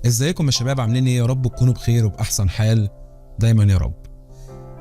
ازيكم يا شباب، عاملين ايه؟ يا رب تكونوا بخير وباحسن حال دايما يا رب.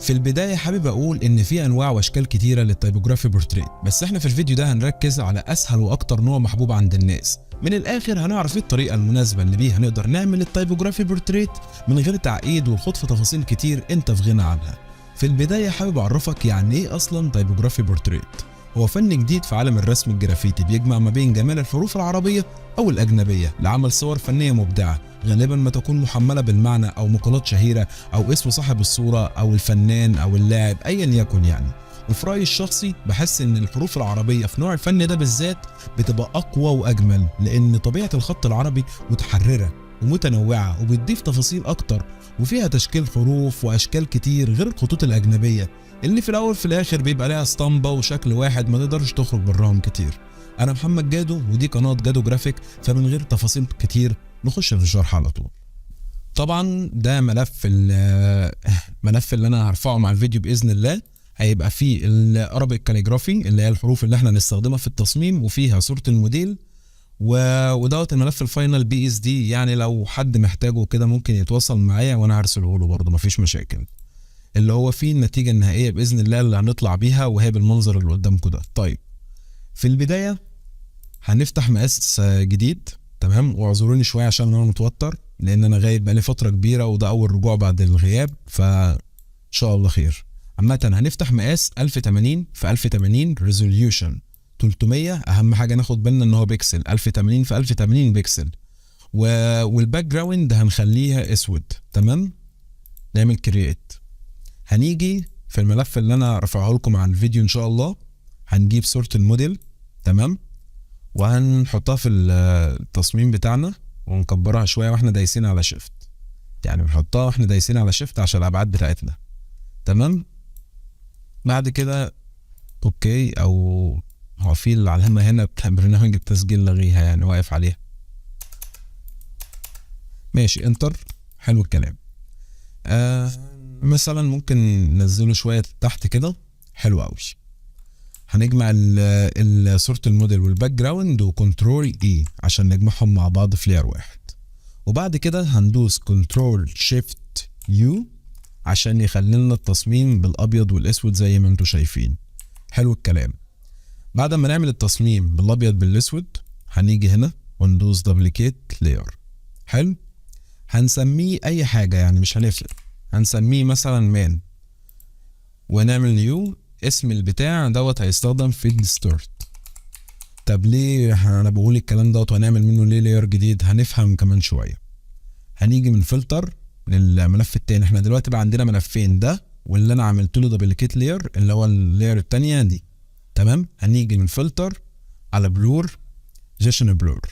في البداية حابب اقول ان في انواع واشكال كتيرة لل typography portrait، بس احنا في الفيديو ده هنركز على اسهل واكتر نوع محبوب عند الناس. من الاخر هنعرف ايه الطريقة المناسبة اللي بيها نقدر نعمل ال typography portrait من غير تعقيد والخوض في تفاصيل كتير انت في غنى عنها. في البداية حابب اعرفك يعني ايه اصلا typography portrait. هو فن جديد في عالم الرسم الجرافيتي بيجمع ما بين جمال الحروف العربية أو الأجنبية لعمل صور فنية مبدعة، غالبا ما تكون محملة بالمعنى أو مقالات شهيرة أو اسم صاحب الصورة أو الفنان أو اللاعب أيا يكن يعني. وفي رأيي الشخصي بحس إن الحروف العربية في نوع الفن ده بالذات بتبقى أقوى وأجمل، لأن طبيعة الخط العربي متحررة ومتنوعة وبتضيف تفاصيل أكتر، وفيها تشكيل حروف وأشكال كتير غير الخطوط الأجنبية اللي في الأول في الآخر بيبقى لها اسطمبة وشكل واحد ما تقدرش تخرج براهم كتير. أنا محمد جادو ودي قناة جادو جرافيك، فمن غير تفاصيل كتير نخش في الشرح على طول. طبعا ده ملف الملف اللي أنا هرفعه مع الفيديو بإذن الله، هيبقى فيه ال Arabic calligraphy اللي هي الحروف اللي احنا هنستخدمها في التصميم، وفيها صورة الموديل ودوت الملف ال final PSD. يعني لو حد محتاجه كده ممكن يتواصل معايا وانا هرسله له برضه، مفيش مشاكل. اللي هو فيه النتيجة النهائية بإذن الله اللي هنطلع بيها، وهي بالمنظر اللي قدامكم ده. طيب في البداية هنفتح مقاس جديد، تمام؟ واعذروني شوية عشان انا متوتر لان انا غايب بقالي فترة كبيرة وده اول رجوع بعد الغياب، فان شاء الله خير. عامة هنفتح مقاس 1080 في 1080 resolution 300. اهم حاجة ناخد بالنا ان هو بيكسل، 1080 في 1080 بيكسل، وال background هنخليها اسود، تمام؟ نعمل create. هنيجي في الملف اللي انا رفعه لكم على الفيديو ان شاء الله، هنجيب صورة الموديل، تمام؟ وهنحطها في التصميم بتاعنا ونكبرها شوية واحنا دايسين على shift، يعني بنحطها واحنا دايسين على shift عشان الابعاد بتاعتنا، تمام؟ بعد كده okay، او هو في العلامة هنا بتاع برنامج التسجيل لغيها، يعني واقف عليها، ماشي، enter. حلو الكلام. مثلا ممكن ننزله شوية تحت كده، حلو قوي. هنجمع صورة الموديل وال background و control E عشان نجمعهم مع بعض في layer واحد، وبعد كده هندوس control shift U عشان يخلي لنا التصميم بالابيض والاسود زي ما انتم شايفين. حلو الكلام. بعد ما نعمل التصميم بالابيض بالاسود هنيجي هنا وندوس duplicate layer. حلو، هنسميه اي حاجة يعني مش هنفرق، هنسميه مثلا man، ونعمل new. اسم البتاع دوت هيستخدم في ال distort. طب ليه انا بقول الكلام دوت وهنعمل منه ليه layer جديد؟ هنفهم كمان شوية. هنيجي من فلتر للملف التاني، احنا دلوقتي بقى عندنا ملفين، ده واللي انا عملت له duplicate layer اللي هو ال layer التانية دي، تمام؟ هنيجي من فلتر على blur، Gaussian blur،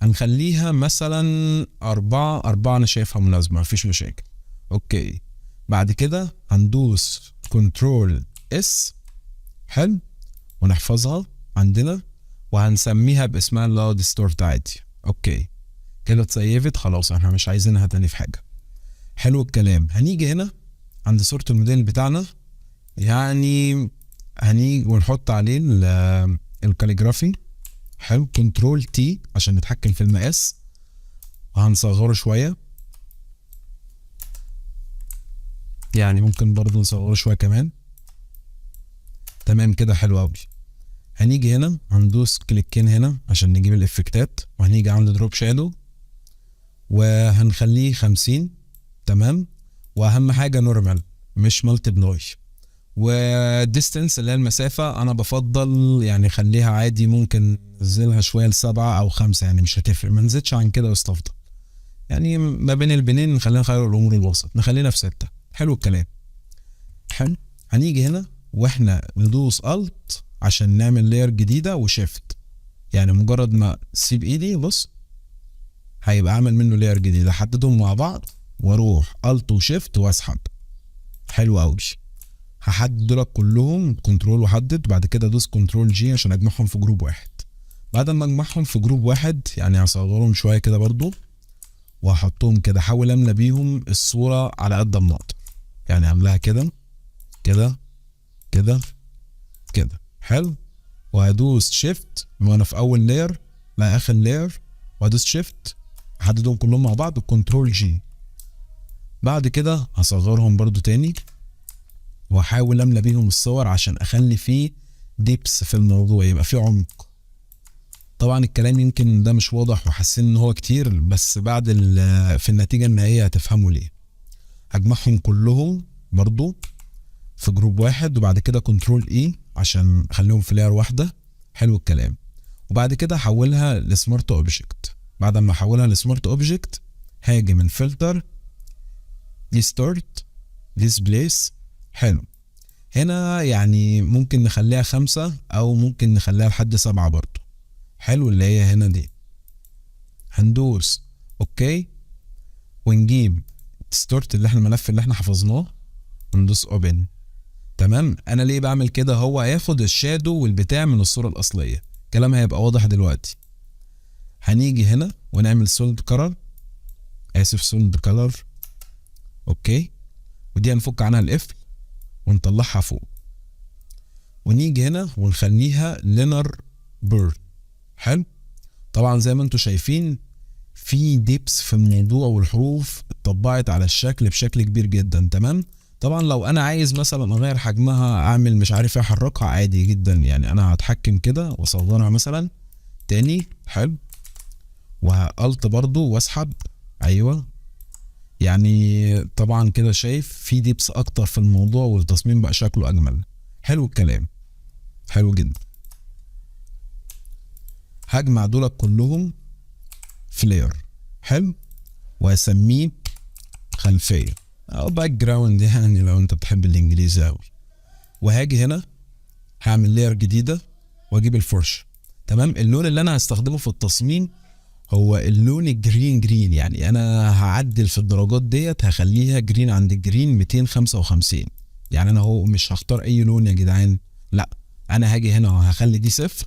هنخليها مثلا 4 4، أنا شايفها مناسبة مفيش مشاكل. okay، بعد كده هندوس control S، حلو، ونحفظها عندنا وهنسميها باسمها اللي هو distort عادي. okay كده اتسيفت خلاص، احنا مش عايزينها تاني في حاجة. حلو الكلام. هنيجي هنا عند صورة الموديل بتاعنا، يعني هنيجي ونحط عليه ال calligraphy. حلو، control T عشان نتحكم في المقاس، وهنصغره شوية، يعني ممكن برضو نصغره شوية كمان. تمام كده، حلو قوي. هنيجي هنا هندوس كليكين هنا عشان نجيب الافكتات، وهنيجي عند drop shadow وهنخليه 50، تمام؟ واهم حاجة normal مش multiply. و distance اللي هي المسافة انا بفضل يعني خليها عادي، ممكن ننزلها شوية ل7 او 5، يعني مش هتفرق، ما نزيدش عن كده يستفضل، يعني ما بين البنين نخلينا خير الامور الوسط، نخلينا في 6. حلو الكلام. حلو، هنيجي هنا واحنا ندوس alt عشان نعمل layer جديدة و shift، يعني مجرد ما سيب ايدي بص هيبقى عامل منه layer جديدة. احددهم مع بعض واروح alt و shift واسحب. حلو قوي. هحدد دول كلهم control واحدد، بعد كده ادوس control G عشان اجمعهم في group واحد. بعد ما اجمعهم في group واحد يعني هصغرهم شوية كده برضو وهحطهم كده، احاول املى بيهم الصورة على قد ما اقدر، يعني املاها كده كده كده كده. حلو، وهدوس shift وانا في اول layer لاخر layer، وهدوس shift احددهم كلهم مع بعض control G. بعد كده هصغرهم برضو تاني واحاول املى بيهم الصور عشان اخلي فيه depth في الموضوع، يبقى فيه عمق. طبعا الكلام يمكن ده مش واضح وحاسين ان هو كتير، بس بعد في النتيجة النهائية هتفهموا ليه. هجمعهم كلهم برضو في group واحد، وبعد كده control E عشان اخليهم في layer واحدة. حلو الكلام. وبعد كده احولها ل smart object. بعد ما احولها ل smart object هاجي من filter distort displace. حلو، هنا يعني ممكن نخليها 5 او ممكن نخليها لحد 7 برضو. حلو، اللي هي هنا دي هندوس okay ونجيب distort اللي احنا الملف اللي احنا حفظناه وندوس open. تمام. انا ليه بعمل كده؟ هو هياخد ال shadow والبتاع من الصورة الاصلية، كلام هيبقى واضح دلوقتي. هنيجي هنا ونعمل solid color، اسف solid color. okay، ودي هنفك عنها القفل ونطلعها فوق، ونيجي هنا ونخليها linear blur. حلو، طبعا زي ما انتم شايفين في depth في الموضوع والحروف اتطبعت على الشكل بشكل كبير جدا. تمام. طبعا لو انا عايز مثلا اغير حجمها، اعمل مش عارف ايه، احركها عادي جدا، يعني انا هتحكم كده واصغرها مثلا تاني. حلو، وه alt برضو واسحب. ايوه، يعني طبعا كده شايف في depth اكتر في الموضوع والتصميم بقى شكله اجمل. حلو الكلام، حلو جدا. هجمع دول كلهم في layer. حلو، واسميه خلفية او background، يعني لو انت بتحب الانجليزي اوي. وهاجي هنا هعمل layer جديدة واجيب الفرشة. تمام. اللون اللي انا هستخدمه في التصميم هو اللون ال green green، يعني انا هعدل في الدرجات ديت هخليها green عند ال green 255. يعني انا هو مش هختار اي لون يا جدعان، لا انا هاجي هنا وهخلي دي 0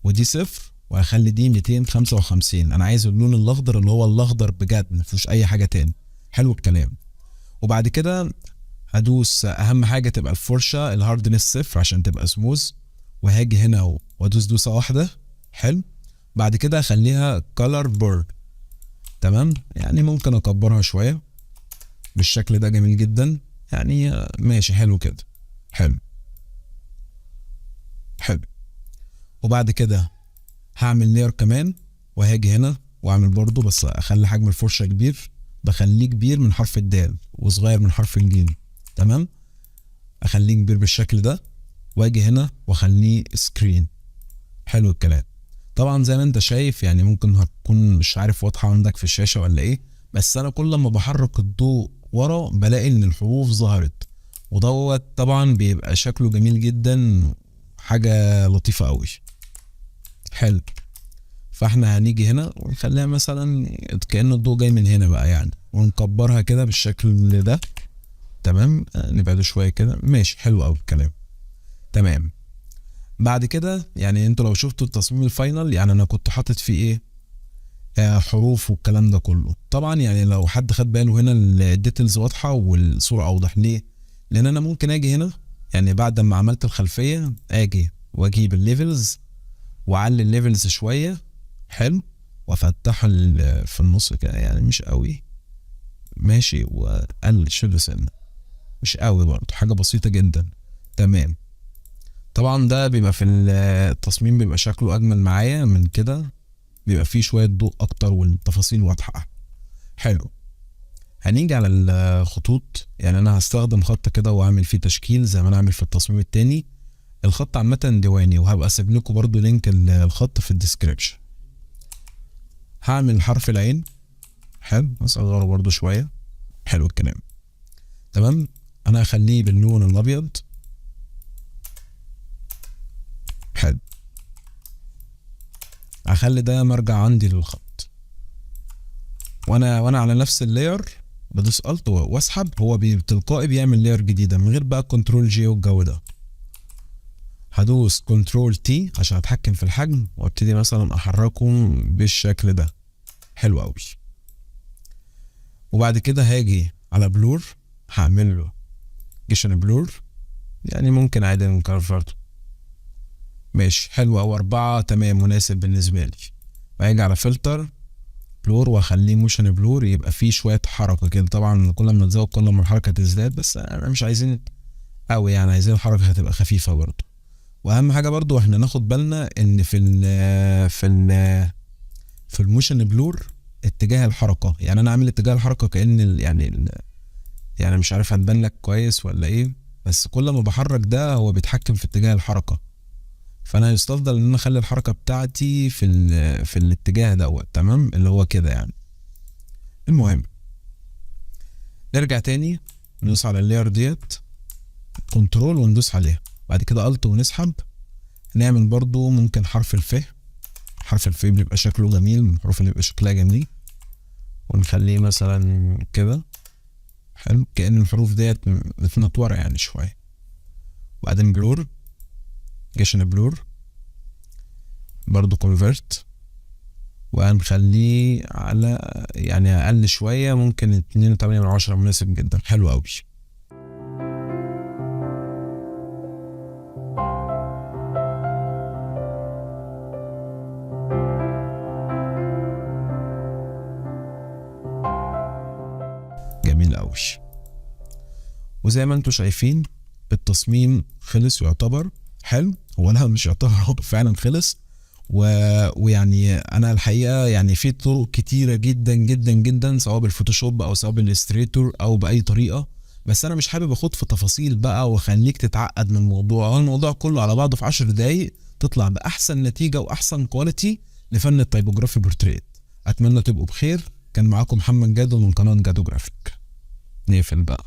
ودي 0 وهخلي دي 255. انا عايز اللون الاخضر اللي هو الاخضر بجد، مفيهوش اي حاجة تاني. حلو الكلام. وبعد كده هدوس اهم حاجة تبقى الفرشة ال hardness 0 عشان تبقى سموث، وهاجي هنا وادوس دوسة واحدة. حلو، بعد كده اخليها color burn. تمام، يعني ممكن اكبرها شوية بالشكل ده، جميل جدا يعني، ماشي حلو كده، حلو حلو. وبعد كده هعمل layer كمان، وهاجي هنا واعمل برضو بس اخلي حجم الفرشة كبير، بخليه كبير من حرف الدال وصغير من حرف الجيم. تمام، اخليه كبير بالشكل ده، واجي هنا واخليه screen. حلو الكلام. طبعا زي ما انت شايف يعني ممكن هتكون مش عارف واضحة عندك في الشاشة ولا ايه، بس انا كل ما بحرك الضوء ورا بلاقي ان الحروف ظهرت، ودوت طبعا بيبقى شكله جميل جدا، حاجة لطيفة قوي. حلو، فاحنا هنيجي هنا ونخليها مثلا كأن الضوء جاي من هنا بقى يعني، ونكبرها كده بالشكل ده. تمام، نبعده شوية كده، ماشي، حلو قوي الكلام. تمام، بعد كده يعني انتوا لو شفتوا التصميم ال final، يعني انا كنت حاطط فيه ايه، حروف والكلام ده كله. طبعا يعني لو حد خد باله هنا ال details واضحة والصورة اوضح. ليه؟ لان انا ممكن اجي هنا يعني بعد ما عملت الخلفية اجي واجيب ال levels واعلي ال levels شوية. حلو، وافتحه في النص كده، يعني مش قوي، ماشي، واقلل شوية سنة، مش قوي برضه، حاجة بسيطة جدا. تمام، طبعا ده بيبقى في التصميم بيبقى شكله اجمل معايا من كده، بيبقى فيه شوية ضوء اكتر والتفاصيل واضحة. حلو، هنيجي على الخطوط. يعني انا هستخدم خط كده واعمل فيه تشكيل زي ما انا عامل في التصميم التاني. الخط عامة ديواني، وهبقى اسيب لكم برضو link الخط في ال description. هعمل حرف العين. حلو، هصغره برضو شوية. حلو الكلام. تمام، انا هخليه باللون الابيض. حلو، هخلي ده مرجع عندي للخط، وانا على نفس ال layer بدوس alt واسحب، هو تلقائي بيعمل layer جديدة من غير بقى control J والجو ده. هدوس control T عشان اتحكم في الحجم، وابتدي مثلا احركه بالشكل ده. حلو قوي. وبعد كده هاجي على blur، هعمل له Gaussian blur، يعني ممكن عادي نكرفرته، ماشي، حلو أوي، 4 تمام، مناسب بالنسبة لي. وهاجي على filter blur واخليه motion blur، يبقى فيه شوية حركة كده. طبعا كل ما تزود كل ما الحركة تزداد، بس انا مش عايزين قوي يعني، عايزين الحركة هتبقى خفيفة برضو. واهم حاجة برضو احنا ناخد بالنا ان في ال motion blur اتجاه الحركة، يعني انا عامل اتجاه الحركة كأن ال يعني ال يعني مش عارف هتبان لك كويس ولا ايه، بس كل ما بحرك ده هو بيتحكم في اتجاه الحركة، فانا يستفضل ان انا اخلي الحركة بتاعتي في الاتجاه دوت، تمام، اللي هو كده يعني. المهم نرجع تاني ندوس على ال layer ديت control وندوس عليها، بعد كده alt ونسحب. نعمل برضو ممكن حرف الف، حرف الف بيبقى شكله جميل، من الحروف اللي بيبقى شكلها جميل، ونخليه مثلا كده حلو، كأن الحروف ديت متنطورة يعني شوية. وبعدين blur، Gaussian blur برضو convert، وهنخليه على يعني أقل شوية، ممكن 2.8، مناسب جدا، حلو أوي. جميل أوي. وزي ما انتوا شايفين التصميم خلص يعتبر حلو، هو لا مش يعتبر، هو فعلا خلص. ويعني انا الحقيقة يعني في طرق كتيرة جدا جدا جدا، سواء بال Photoshop او سواء بال Illustrator او باي طريقه، بس انا مش حابب اخوض في تفاصيل بقى واخليك تتعقد من الموضوع. هو الموضوع كله على بعضه في 10 دقايق تطلع باحسن نتيجة واحسن quality لفن ال typography portrait. اتمنى تبقوا بخير. كان معاكم محمد جادو من قناة جادو جرافيك. نقفل بقى.